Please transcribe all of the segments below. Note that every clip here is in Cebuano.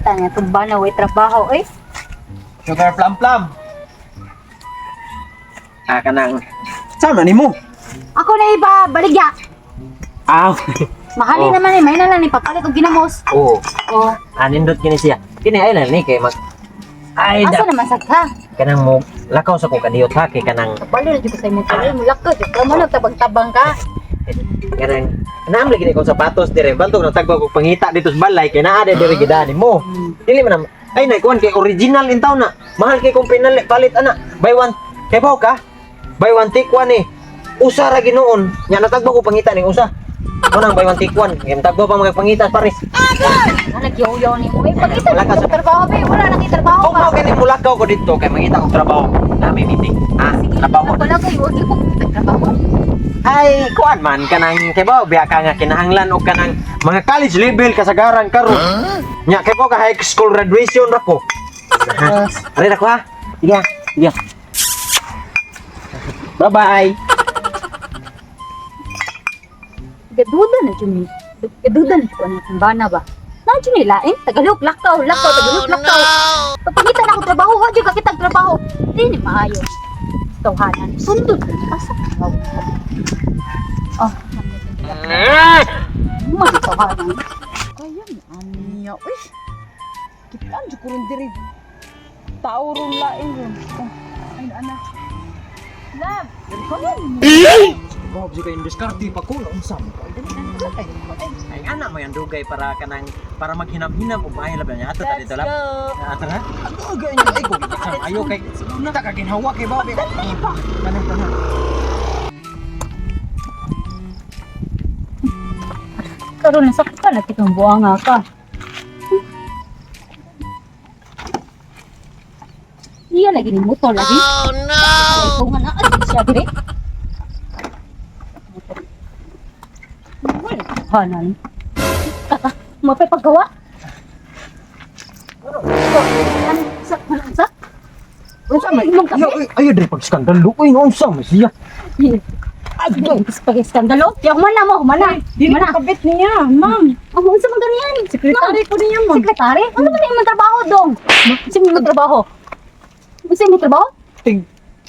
Tanya tumba na way trabaho eh. Sugar plum plum. Ah, kanang. Sama nimo. Ako na iba baligya. Ah. Mahali Oh. naman eh, may na lang ni papalit og ginamos. Oo. Oh, Anindot kini siya. Kini ay lang ni kay mag ay asa da. naman sa ka? Kanang mo lakaw sa ko kadiyot ha kay kanang Kabalo na jud ko sa imong tuloy, mulakaw jud ka mo nagtabang-tabang ka. kanang naam lagi ni kong sapatos dire bantog natagba ko pangita dito sa balay kay naa dire gidani mo. Dili man ay na kuan kay original in taon na. Mahal kay kung pinalit palit ana. Buy one kay baw ka. Buy one take one eh. Usa ra ginoon. Nya natagba ko pangita ning usa. Mo nang buy one take one. Kay tagba pa mga pangita pares. Wala gyuyaw ni mo. Eh, pagkita Wala ka ka sa- trabaho be, wala na kay trabaho Kung ba. mao kani mulakaw ko dito kay mangita kog trabaho. Na may meeting. Ah, trabaho. Wala ko wag ko trabaho. Ay, kuan man kanang kay ba biya ka nga kinahanglan og kanang mga college level kasagaran karon. Nya kay ba ka high school graduation ra ko. Ha? Ari ra ko ha. Sige. Sige. Bye-bye. Gaduda na jud ni. Gaduda na jud ko na bana ba. Na jud ni lain Tagalog lakaw, lakaw, Tagalog lakaw. Pagpangita na ako trabaho, wa jud ka kitag trabaho. Di ni maayo. Tawhanan, sundot asa ka. Oh. Mo tawhanan. Kaya mo aniya, uy. Kitaan jud ko ron diri. Tao ron lain ron. Oh, ay ana. Love, Bob, si kayo diskarte pa ko unsa mo. Ay ana mo yan dugay para kanang para maghinam-hinam og maayo labi niya ato ta dito lab. Ato na. Ato agay niya ay ko ayo kay ta ka ginhawa kay Bob. Kanang kanang. Karon nasaktan na kitang buanga ka. Iya lagi ni motor lagi. Oh no. Ay, nga na ay, siya dire. Wala hanan. Kaka, mapay paggawa. Ano sa ano sa? Unsa may Imong kape? Ayo, ayo diri pag skandalo uy unsa man siya. Ay, pag-iskandalo. Ya, humana mo, humana. Dili Humana. ko kabit niya, ma'am. Ang unsa man ganyan? Sekretary ko niya, ma'am. Sekretary? Ano ba imong trabaho dong? Unsa imong trabaho? Unsa imong trabaho? Tig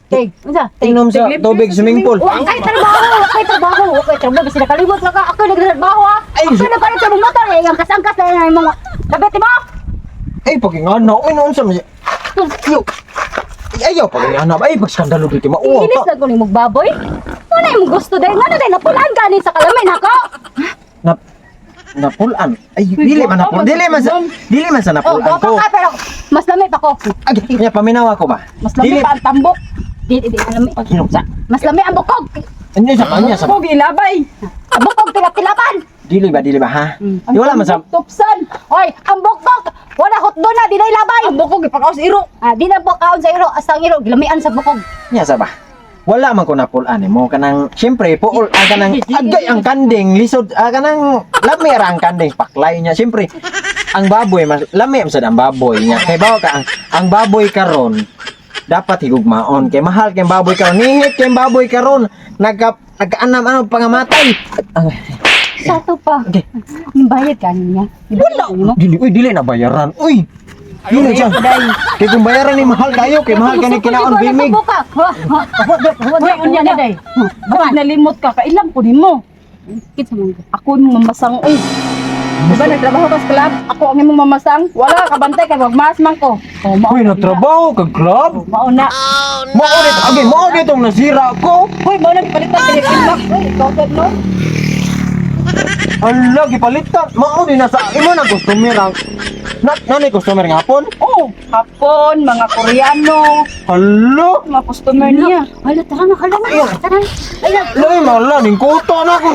Tig, unsa? Tig. tingnom sa tubig swimming pool. Wa kay trabaho, wa kay trabaho, wa kay trabaho basta nakalimot lang ka. Ako nagtrabaho ah. Ay, Ako nagpalit sa mong motor eh, ang kasangkas na imong kabit mo. Ay pagingana uy unsa man siya. Ayo. Ay, ayaw pagingana ay pag skandalo dito mauwa Inis ka. na ko nimong baboy. Wala imong gusto dahil ngano dahil napulaan gani sa kalamin hako. Na napulan. Ay dili man napul. Dili man sa Oh, napulan gwapa ko. ka pero mas lami pa ko. Ay, nya paminawa ko ba? Mas lami pa ang tambok. Di di lami. Paghinom sa. Mas lami ang bukog. Ano sa kanya sa Ko gilabay. Ang bukog tilap-tilapan. dili ba ha? Mm. Di wala man sa tambok, tupsan. Hoy, ang bukog wala hotdo na dinay labay. Ang bukog ipakaos iro. Ah, di na po kaon sa iro, hasta ang iro gilamian sa bukog. nya sa ba? Wala man ko napulan mo kanang syempre puol ang kanang agay ang kanding lisod ah, kanang lami ra ang kanding paklay niya syempre ang baboy mas lami man sad ang baboy niya kay bawo ka ang baboy karon dapat higugmaon kay mahal kay baboy karon nihit kay baboy karon nagka nagkaanam ano pangamatay. Ah, Sa to pa. Okay. Yung bayad ka niya. Wala. Dili, uy, dili na bayaran. Uy. Dili siya. Kay kung bayaran ni mahal kayo, kay mahal kani kinaon bimig. Uy, unya na day. Bakit nalimot ka? Kailan ko nimo? Kinsa man ka? Ako yung mamasang uy. Diba nagtrabaho ka sa club? Ako ang imong mamasang. Wala ka kabantay kay magmas man ko. Oh, mao. Uy, nagtrabaho kag club. Mao na. Mao nit, agay, mao nitong nasira ko. Hoy, mao na gipalitan kay Inbox. Uy, ikaw sad no. Ala, gipalitan. Mao ni nasa imo na customer ang na nanay customer nga hapon. Oh, hapon, mga Koreano, Hala. mga customer niya. Hala, tara na, hala na. Tara na. Ay, Lay mala ning kuta na ko.